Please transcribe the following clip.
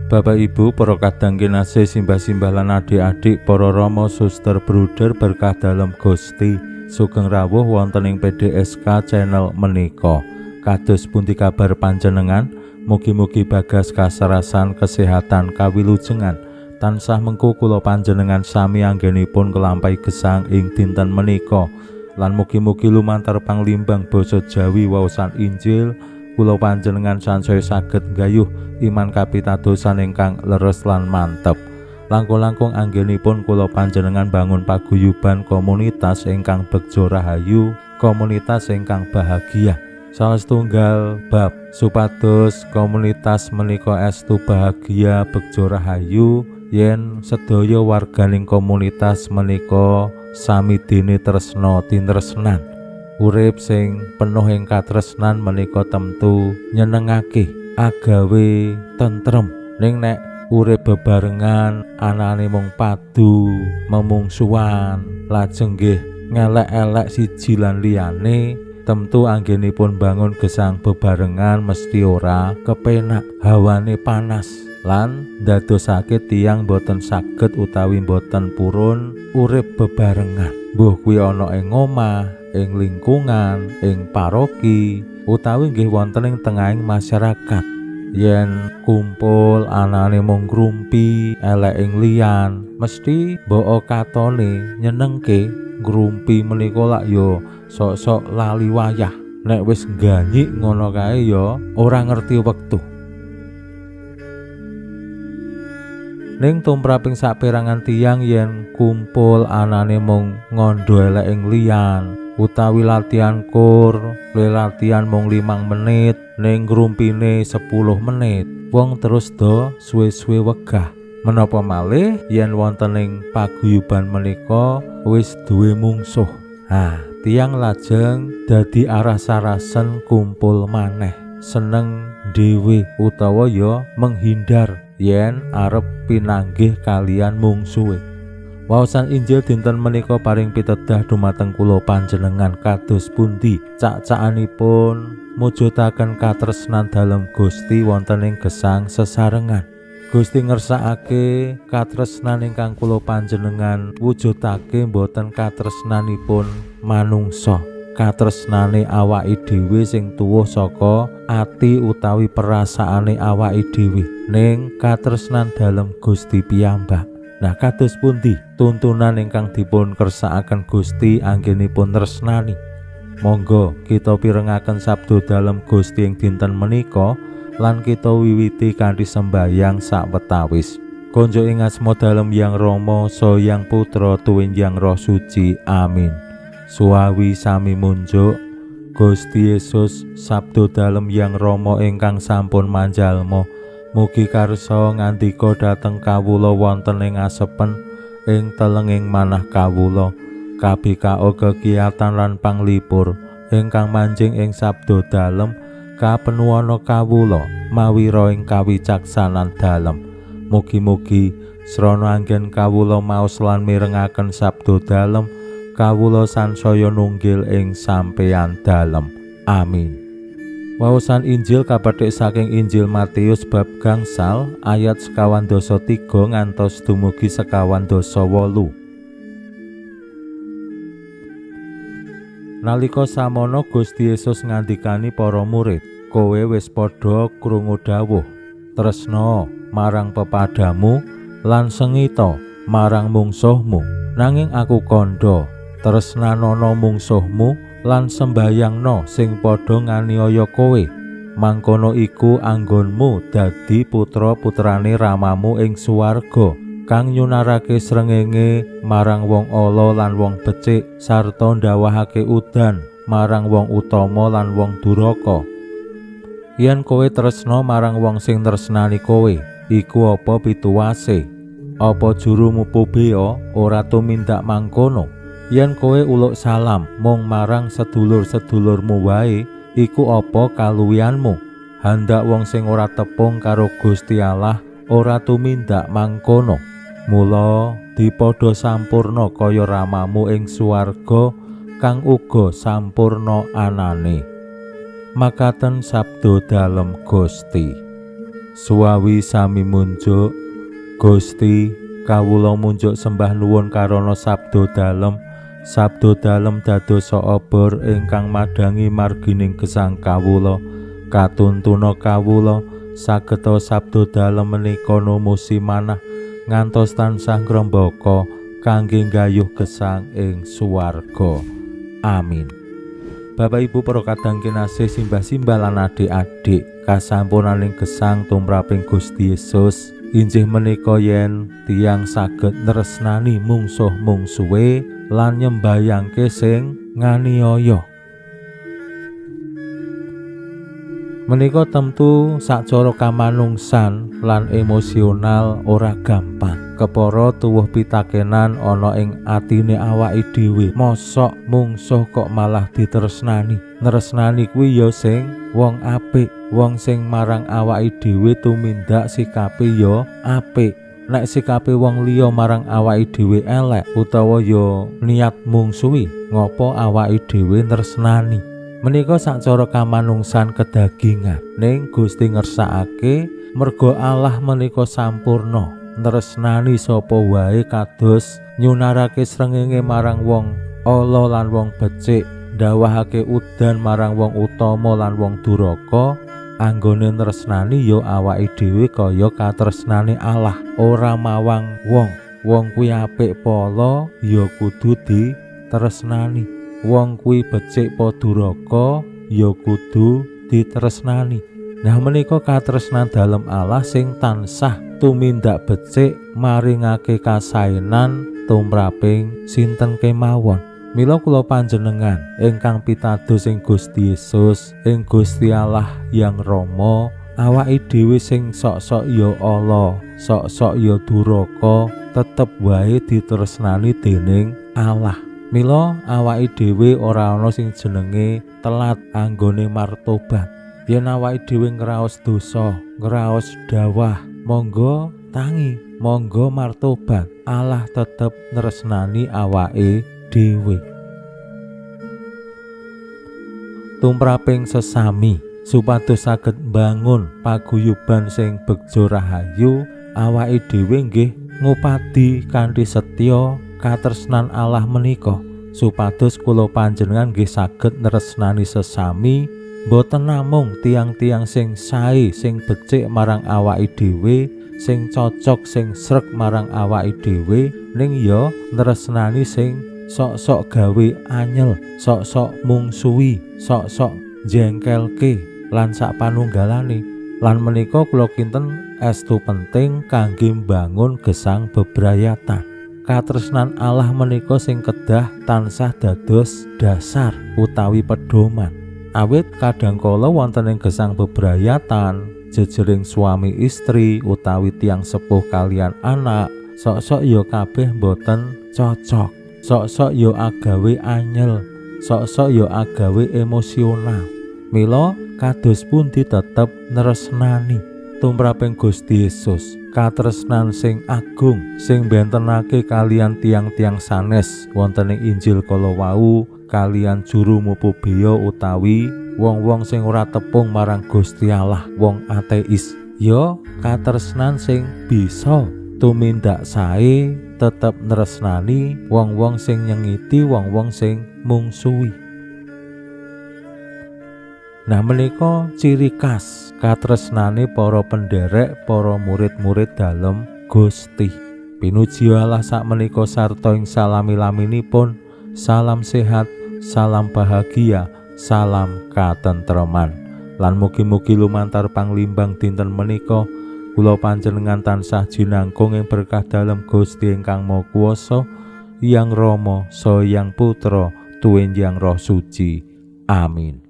Bapak Ibu, para kadang kinasih, simbah-simbah lan adik-adik, para rama, suster, bruder berkah dalem Gusti, sugeng rawuh wonten ing PDSK channel menika. Kados pundi kabar panjenengan? Mugi-mugi bagas kasarasan kesehatan kawilujengan. Tansah mengku kula panjenengan sami anggenipun kelampahi gesang ing dinten menika. Lan mugi-mugi lumantar panglimbang basa Jawi waosan Injil kula panjenengan sansaya saged nggayuh iman kapitadosan ingkang leres lan mantep. Langkung-langkung anggenipun kula panjenengan bangun paguyuban komunitas ingkang begja rahayu, komunitas ingkang bahagia. Salah setunggal bab supados komunitas menika estu bahagia begja rahayu yen sedaya warganing komunitas menika sami dene tresna tinresnan. Urip sing penuh ing katresnan menika temtu nyenengake, agawe tentrem. Ning nek urip bebarengan anane mung padu, memungsuhan, lajeng nggih ngelek-elek siji lan liyane, temtu anggenipun bangun gesang bebarengan mesti ora kepenak, hawane panas lan ndadosake tiyang boten saged utawi boten purun urip bebarengan. Mbuh kuwi ana ing omah, ing lingkungan, ing paroki, utawi nggih wonten ing tengahing masyarakat. Yen kumpul anane mung ngrumpi elek ing liyan, mesti mbok katone nyenengke. Ngrumpi menika lak ya sok-sok lali wayah. Nek wis ngganyik ngono kae ya ora ngerti wektu. Ning tumraping saperangan tiyang yen kumpul anane mung ngandha elek ing liyan, utawi latihan kur, latihan mung 5 menit, ning ngrumpine 10 menit, wong terus do suwe-suwe wegah. Menapa malih yen wonten ing paguyuban menika wis duwe mungsuh. Ha, tiyang lajeng dadi aras-arasen kumpul maneh, seneng dhewe utawa ya menghindar yen arep pinanggih kalian mungsuhe. Waosan Injil dinten menika paring pitedah dumateng kula panjenengan kados pundi cak-cakanipun mujudaken katresnan dalem Gusti wonten ing gesang sesarengan. Gusti ngersakake katresnan ingkang kula panjenengan wujudake boten katresnanipun manungsa, katresnane awake dhewe sing tuwuh saka ati utawi perasaane awake dhewe, ning katresnan dalem Gusti piyambak. Nah, kados pundi tuntunan ingkang dipun kersakaken Gusti anggenipun tresnani? Monggo kita pirengaken sabda dalem Gusti ing dinten menika lan kita wiwiti kanthi sembayang sawetawis. Konjuk ing asma dalem Yang Rama, Saha Yang Putra, tuwin Yang Roh Suci. Amin. Suwawi sami munjuk Gusti Yesus, sabda dalem Yang Rama ingkang sampun manjalma, mugi karsa ngandika dhateng kawula wonten ing asepen ing telenging manah kawula, kabikao kegiatan lan panglipur ingkang manjing ing sabda dalem kapenuwana kawula mawira ing kawicaksanan dalem. Mugi-mugi srana anggen kawula maos lan mirengaken sabda dalem, kawula sansaya nunggil ing sampeyan dalem. Amin. Waosan Injil kapethik saking Injil Matius bab 5 ayat 53 ngantos dumugi 58. Nalika samono Gusti Yesus ngandikani para murid, kowe wis padha krungu dawuh, tresna marang pepadamu lan sengita marang mungsuhmu. Nanging aku kandha, tresnanana mungsuhmu lan sembayangna sing padha nganiaya kowe. Mangkono iku anggonmu dadi putra-putrane Ramamu ing swarga, kang nyunarake srengenge marang wong ala lan wong becik, sarta ndawahake udan marang wong utama lan wong duraka. Yen kowe tresna marang wong sing tresnani kowe, iku apa pituwase? Apa juru mupu bea ora tumindak mangkono? Yen kowe uluk salam mung marang sedulur-sedulurmu wae, iku apa kaluwihanmu? Handak wong sing ora tepung karo Gusti Allah ora tumindak mangkono. Mula dipadha sampurna kaya ramamu ing swarga kang uga sampurna anane. Makaten sabda dalem Gusti. Suwawi sami munjuk Gusti, kawula munjuk sembah nuwun karana sabda dalem. Sabda dalem dadosa obor ingkang madhangi margining gesang kawula. Katuntuna kawula sageta sabda dalem menika numusi manah ngantos tansah ngrembaka kangge nggayuh gesang ing swarga. Amin. Bapak Ibu para kadang kinasih, simbah-simbah lan adik-adik, kasampunaning gesang tumraping Gusti Yesus injih menika yen tiyang saged nresnani mungsuh-mungsuhe lan nyembayangke sing nganiaya. Menika tentu sacara kamanungsan lan emosional ora gampang. Kepara tuwuh pitakenan ana ing atine awake dhewe, mosok mungsuh kok malah ditresnani? Nresnani kuwi ya sing wong apik, wong sing marang awake dhewe tumindak sikape ya apik. Nek sikape wong liya marang awake dhewe elek utawa ya niat mungsuhi, ngopo awake dhewe nresnani? Menika sacara kamanungsan kedagingan. Ning Gusti ngersakake merga Allah menika sampurna, nresnani sapa wae kados nyunarake srengenge marang wong ala lan wong becik, ndawahake udan marang wong utama lan wong duraka. Anggone nresnani ya awake dhewe kaya katresnane Allah, ora mawang wong. Wong kuwi apik pala ya kudu ditresnani, wong kuwi becik pa duraka ya kudu ditresnani. Nah menika katresnan dalem Allah sing tansah tumindak becik maringake kasaenan tumraping sinten kemawon. Mila kula panjenengan ingkang pitados ing Gusti Yesus, ing Gusti Allah yang Rama, awake dhewe sing sok-sok ya Allah, sok-sok ya duraka, tetep wae ditresnani dening Allah. Mila awake dhewe ora ana sing jenenge telat anggone martobat. Yen awake dhewe ngraos dosa, ngraos dawah, monggo tangi, monggo martobat. Allah tetep nresnani awake dhewe. Tumraping sesami supados saged mbangun paguyuban sing begja rahayu, awake dhewe nggih ngupadi kanthi setya katresnan Allah menika supados kula panjenengan nggih saged nresnani sesami, boten namung tiang-tiang sing sae, sing becik marang awake dhewe, sing cocok, sing sreg marang awake dhewe, ning ya nresnani sing sok-sok gawe anyel, sok-sok mungsuhi, sok-sok jengkelke lan sak panunggalane. Lan menika kula kinten estu penting kangge mbangun gesang bebrayatan. Katresnan Allah menika sing kedah tansah dados dasar utawi pedoman. Awit kadhangkala wonten ing gesang bebrayatan jejering suami istri utawi tiyang sepuh kalian anak, sok-sok ya kabeh boten cocok, sok-sok ya agawe anyel, sok-sok ya agawe emosional. Mila kados pundi tetep nresnani tumraping Gusti Yesus, katresnan sing agung sing bentenake kalian tiang-tiang sanes wonten ing Injil kala wau, kalian juru mupu bea utawi wong-wong sing ora tepung marang Gusti Allah, wong ateis. Ya katresnan sing bisa tumindak sae tetep nresnani wong-wong sing nyengiti, wong-wong sing mungsuhi. Nah menika ciri khas katresnane para penderek, para murid-murid dalem Gusti. Pinuji Allah sakmenika sarta ing salami-laminipun. Salam sehat, salam bahagia, salam katentreman. Lan mugi-mugi lumantar panglimbang dinten menika kula panjenengan tansah jinangkung ing berkah dalem Gusti ingkang Maha Kuwasa, Yang Rama, Saha Yang Putra, Tuwin Yang Roh Suci. Amin.